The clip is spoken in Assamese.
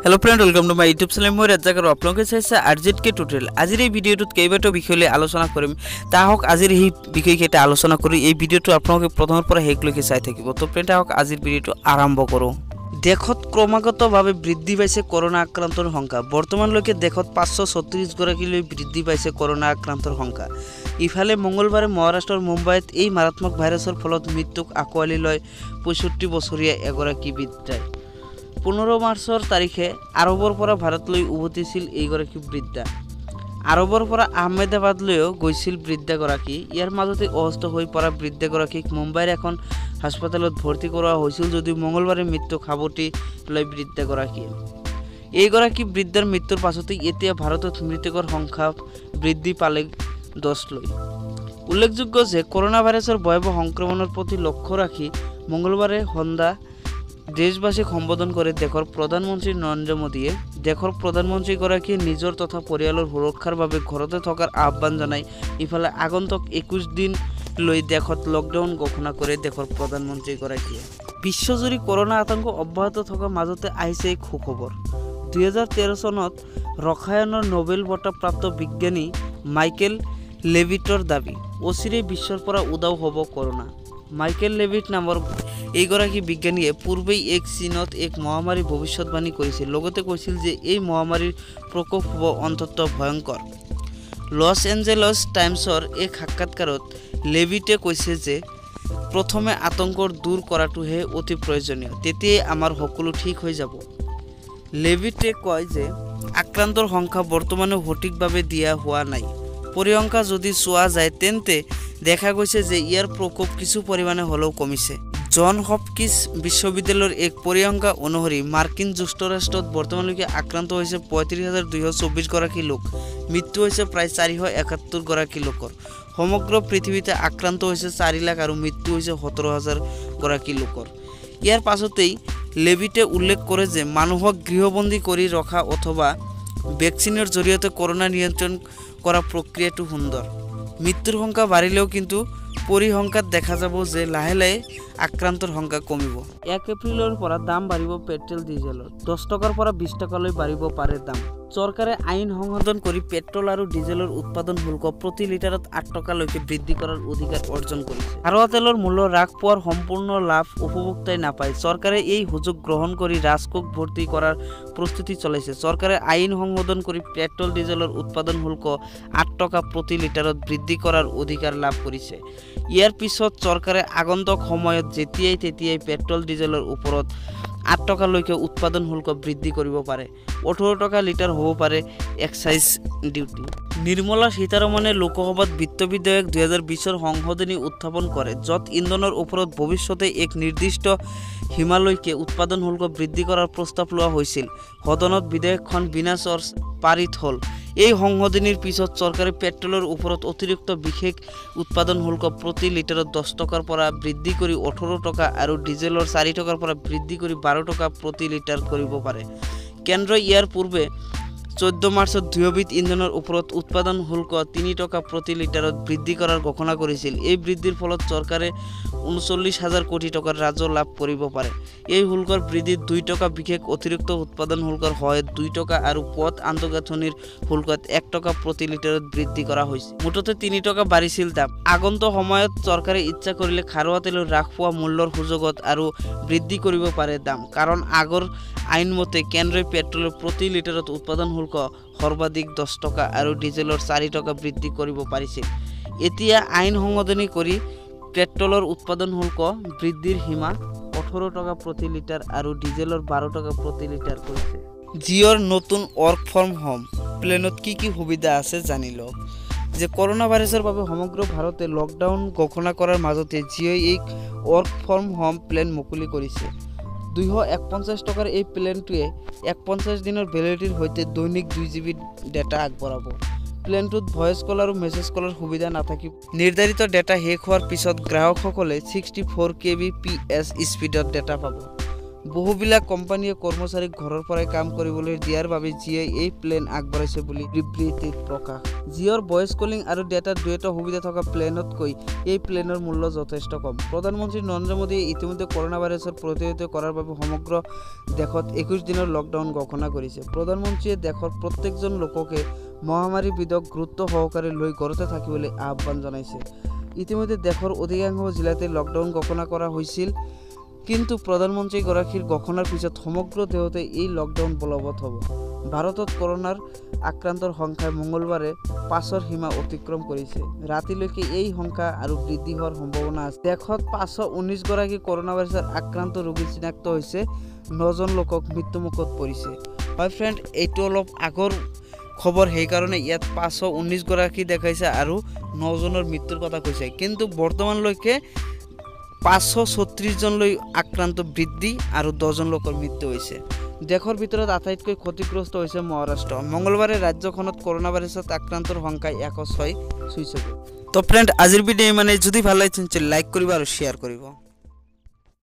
Hello friend, welcome to my YouTube channel. মই ৰাজ্জাক আৰু আপোনালোকে চাইছে আৰ জেড কে টিউটৰিয়েল। আজিৰ এই ভিডিঅ'টোত কেইবাটাও বিষয় লৈ আলোচনা কৰিম। তা আহক আজিৰ এই বিষয়কেইটা আলোচনা কৰি এই ভিডিঅ'টো আপোনালোকে প্ৰথমৰ পৰা শেষলৈকে চাই থাকিব। তো ফ্ৰেণ্ড, আহক আজিৰ ভিডিঅ'টো আৰম্ভ কৰোঁ। দেশত ক্ৰমাগতভাৱে বৃদ্ধি পাইছে কৰোণা আক্ৰান্তৰ সংখ্যা। বৰ্তমানলৈকে দেশত 536 গৰাকীলৈ বৃদ্ধি পাইছে কৰোণা আক্ৰান্তৰ সংখ্যা। ইফালে মঙলবাৰে মহাৰাষ্ট্ৰৰ মুম্বাইত এই মাৰাত্মক ভাইৰাছৰ ফলত মৃত্যুক আঁকোৱালি লয় 65 বছৰীয়া এগৰাকী বৃদ্ধাই। 15 মাৰ্চৰ তাৰিখে আৰৱৰ পৰা ভাৰতলৈ উভতিছিল এইগৰাকী বৃদ্ধা। আৰৱৰ পৰা আহমেদাবাদলৈও গৈছিল বৃদ্ধাগৰাকী। ইয়াৰ মাজতে অসুস্থ হৈ পৰা বৃদ্ধাগৰাকীক মুম্বাইৰ এখন হাস্পতালত ভৰ্তি কৰোৱা হৈছিল যদিও মঙলবাৰে মৃত্যুক সাৱটি লয় বৃদ্ধাগৰাকীয়ে। এইগৰাকী বৃদ্ধাৰ মৃত্যুৰ পাছতেই এতিয়া ভাৰতত মৃতকৰ সংখ্যা বৃদ্ধি পালে 10লৈ। উল্লেখযোগ্য যে কৰোণা ভাইৰাছৰ ভয়াৱহ সংক্ৰমণৰ প্ৰতি লক্ষ্য ৰাখি মঙলবাৰে সন্ধ্যা দেশবাসীক সম্বোধন কৰে দেশৰ প্ৰধানমন্ত্ৰী নৰেন্দ্ৰ মোদীয়ে। দেশৰ প্ৰধানমন্ত্ৰীগৰাকীয়ে নিজৰ তথা পৰিয়ালৰ সুৰক্ষাৰ বাবে ঘৰতে থকাৰ আহ্বান জনায়। ইফালে আগন্তুক 21 দিন লৈ দেশত লকডাউন ঘোষণা কৰে দেশৰ প্ৰধানমন্ত্ৰীগৰাকীয়ে। বিশ্বজুৰি কৰোণা আতংক অব্যাহত থকাৰ মাজতে আহিছে এক সুখবৰ। 2013 চনত ৰসায়নৰ নোবেল বঁটা প্ৰাপ্ত বিজ্ঞানী মাইকেল লেভিটৰ দাবী, অচিৰেই বিশ্বৰ পৰা উধাও হ'ব কৰোণা। মাইকেল লেভিট নামৰ এইগৰাকী বিজ্ঞানীয়ে পূৰ্বেই এক চীনত এক মহামাৰীৰ ভৱিষ্যতবাণী কৰিছিল। লগতে কৈছিল যে এই মহামাৰীৰ প্ৰকোপ হ'ব অন্ততঃ ভয়ংকৰ। লছ এঞ্জেলছ টাইমছৰ এক সাক্ষাৎকাৰত লেভিটে কৈছে যে প্ৰথমে আতংকৰ দূৰ কৰাটোহে অতি প্ৰয়োজনীয়, তেতিয়াই আমাৰ সকলো ঠিক হৈ যাব। লেভিটে কয় যে আক্ৰান্তৰ সংখ্যা বৰ্তমানেও সঠিকভাৱে দিয়া হোৱা নাই। পৰিসংখ্যা যদি চোৱা যায় তেন্তে দেখা গৈছে যে ইয়াৰ প্ৰকোপ কিছু পৰিমাণে হ'লেও কমিছে। জন হপকিন্স বিশ্ববিদ্যালয়ৰ এক পৰিসংখ্যা অনুসৰি মাৰ্কিন যুক্তৰাষ্ট্ৰত বৰ্তমানলৈকে আক্ৰান্ত হৈছে 35,224 গৰাকী লোক, মৃত্যু হৈছে প্ৰায় 471 গৰাকী লোকৰ। সমগ্ৰ পৃথিৱীতে আক্ৰান্ত হৈছে 4 লাখ আৰু মৃত্যু হৈছে 17,000 গৰাকী লোকৰ। ইয়াৰ পাছতেই লেভিটে উল্লেখ কৰে যে মানুহক গৃহবন্দী কৰি ৰখা অথবা ভেকচিনৰ জৰিয়তে কৰোণা নিয়ন্ত্ৰণ কৰা প্ৰক্ৰিয়াটো সুন্দৰ। মৃত্যুৰ সংখ্যা বাঢ়িলেও কিন্তু পৰিসংখ্যাত দেখা যাব যে লাহে লাহে আক্ৰান্তৰ সংখ্যা কমিব। 1 এপ্ৰিলৰ পৰা দাম বাঢ়িব পেট্ৰল ডিজেলৰ। 10 টকাৰ পৰা 20 টকালৈ বাঢ়িব পাৰে দাম। চৰকাৰে আইন সংশোধন কৰি পেট্ৰল আৰু ডিজেলৰ উৎপাদন শুল্ক প্ৰতি লিটাৰত 8 টকালৈকে বৃদ্ধি কৰাৰ অধিকাৰ অৰ্জন কৰিছে। খাৰুৱা তেলৰ মূল্য হ্ৰাস পোৱাৰ সম্পূৰ্ণ লাভ উপভোক্তাই নাপায়। চৰকাৰে এই সুযোগ গ্ৰহণ কৰি ৰাজকোষ ভৰ্তি কৰাৰ প্ৰস্তুতি চলাইছে। চৰকাৰে আইন সংশোধন কৰি পেট্ৰল ডিজেলৰ উৎপাদন শুল্ক 8 টকা প্ৰতি লিটাৰত বৃদ্ধি কৰাৰ অধিকাৰ লাভ কৰিছে। ইয়াৰ পিছত চৰকাৰে আগন্তুক সময়ত যেতিয়াই তেতিয়াই পেট্ৰল ডিজেলৰ ওপৰত 8 টকালৈকে উৎপাদন শুল্ক বৃদ্ধি কৰিব পাৰে। 18 টকা লিটাৰ হ'ব পাৰে এক্সাইজ ডিউটি। নিৰ্মলা সীতাৰমণে লোকসভাত বিত্ত বিধেয়ক 2020ৰ সংশোধনী উত্থাপন কৰে, য'ত ইন্ধনৰ ওপৰত ভৱিষ্যতে এক নিৰ্দিষ্ট সীমালৈকে উৎপাদন শুল্ক বৃদ্ধি কৰাৰ প্ৰস্তাৱ লোৱা হৈছিল। সদনত বিধেয়কখন বিনা চৰ্চ পাৰিত হ'ল। এই সংশোধনীৰ পিছত চৰকাৰে পেট্ৰলৰ ওপৰত অতিৰিক্ত বিশেষ উৎপাদন শুল্ক প্ৰতি লিটাৰত 10 টকাৰ পৰা বৃদ্ধি কৰি 18 টকা আৰু ডিজেলৰ 4 টকাৰ পৰা বৃদ্ধি কৰি 12 টকা প্ৰতি লিটাৰ কৰিব পাৰে। কেন্দ্ৰই ইয়াৰ পূৰ্বে 14 মাৰ্চত দুয়োবিধ ইন্ধনৰ ওপৰত উৎপাদন শুল্ক 3 টকা প্ৰতি লিটাৰত বৃদ্ধি কৰাৰ ঘোষণা কৰিছিল। এই বৃদ্ধিৰ ফলত চৰকাৰে 39,000 কোটি টকাৰ ৰাজহ লাভ কৰিব পাৰে। এই শুল্কৰ বৃদ্ধিত 2 টকা বিশেষ অতিৰিক্ত উৎপাদন শুল্কৰ সহায়ত 2 টকা আৰু পথ আন্তঃগাঁথনিৰ শুল্কত 1 টকা প্ৰতি লিটাৰত বৃদ্ধি কৰা হৈছে। মুঠতে 3 টকা বাঢ়িছিল দাম। আগন্তুক সময়ত চৰকাৰে ইচ্ছা কৰিলে খাৰুৱা তেলৰ হ্ৰাস পোৱা মূল্যৰ সুযোগত আৰু বৃদ্ধি কৰিব পাৰে দাম। কাৰণ আগৰ আইনমতে কেন্দ্ৰই পেট্ৰলৰ প্ৰতি লিটাৰত উৎপাদন শুল্ক সৰ্বাধিক 10 টকা আৰু ডিজেলৰ 4 টকা বৃদ্ধি কৰিব পাৰিছিল। এতিয়া আইন সংশোধনী কৰি পেট্ৰলৰ উৎপাদন শুল্ক বৃদ্ধিৰ সীমা 18 টকা প্ৰতি লিটাৰ আৰু ডিজেলৰ 12 টকা প্ৰতি লিটাৰ কৰিছে। জিঅ'ৰ নতুন ৱৰ্ক ফ্ৰম হোম প্লেনত কি কি সুবিধা আছে জানি লওক। যে কৰোণা ভাইৰাছৰ বাবে সমগ্ৰ ভাৰতে লকডাউন ঘোষণা কৰাৰ মাজতে জিঅ'ই এক ৱৰ্ক ফ্ৰম হোম প্লেন মুকলি কৰিছে। 249 টকাৰ এই প্লেনটোৱে 150 দিনৰ ভেলিডিটিৰ সৈতে দৈনিক 2 জিবি ডেটা আগবঢ়াব। প্লেনটোত ভইচ কল আৰু মেছেজ কলৰ সুবিধা নাথাকিব। নিৰ্ধাৰিত ডেটা শেষ হোৱাৰ পিছত গ্ৰাহকসকলে 64 kbps স্পীডত ডেটা পাব। বহুবিলাক কোম্পানীয়ে কৰ্মচাৰীক ঘৰৰ পৰাই কাম কৰিবলৈ দিয়াৰ বাবে জিঅ'ই এই প্লেন আগবঢ়াইছে বুলি বিবৃতিত প্ৰকাশ। জিঅ'ৰ ভইচ কলিং আৰু ডেটাৰ দুয়োটা সুবিধা থকা প্লেনতকৈ এই প্লেনৰ মূল্য যথেষ্ট কম। প্ৰধানমন্ত্ৰী নৰেন্দ্ৰ মোদীয়ে ইতিমধ্যে কৰোনা ভাইৰাছৰ প্ৰতিহত কৰাৰ বাবে সমগ্ৰ দেশত 21 দিনৰ লকডাউন ঘোষণা কৰিছে। প্ৰধানমন্ত্ৰীয়ে দেশৰ প্ৰত্যেকজন লোককে মহামাৰীবিধক গুৰুত্ব সহকাৰে লৈ ঘৰতে থাকিবলৈ আহ্বান জনাইছে। ইতিমধ্যে দেশৰ অধিকাংশ জিলাতে লকডাউন ঘোষণা কৰা হৈছিল, কিন্তু প্ৰধানমন্ত্ৰীগৰাকীৰ ঘোষণাৰ পিছত সমগ্ৰ দেশতে এই লকডাউন বলবৎ হ'ব। ভাৰতত কৰোনাৰ আক্ৰান্তৰ সংখ্যাই মঙলবাৰে 5ৰ সীমা অতিক্ৰম কৰিছে। ৰাতিলৈকে এই সংখ্যা আৰু বৃদ্ধি হোৱাৰ সম্ভাৱনা আছে। দেশত 519 গৰাকী কৰোনা ভাইৰাছৰ আক্ৰান্ত ৰোগী চিনাক্ত হৈছে, 9জন লোকক মৃত্যুমুখত পৰিছে। হয় ফ্ৰেণ্ড, এইটো অলপ আগৰ খবৰ, সেইকাৰণে ইয়াত 519 গৰাকী দেখাইছে আৰু 9জনৰ মৃত্যুৰ কথা কৈছে। কিন্তু বৰ্তমানলৈকে 536 জনলৈ আক্ৰান্ত বৃদ্ধি আৰু 10জন লোকৰ মৃত্যু হৈছে। দেশৰ ভিতৰত আটাইতকৈ ক্ষতিগ্ৰস্ত হৈছে মহাৰাষ্ট্ৰ। মঙলবাৰে ৰাজ্যখনত কৰোনা ভাইৰাছত আক্ৰান্তৰ সংখ্যা 106 চুইছেগৈ। তো ফ্ৰেণ্ড, আজিৰ ভিডিঅ' ইমানেই। যদি ভাল লাগিছে লাইক কৰিব আৰু শ্বেয়াৰ কৰিব।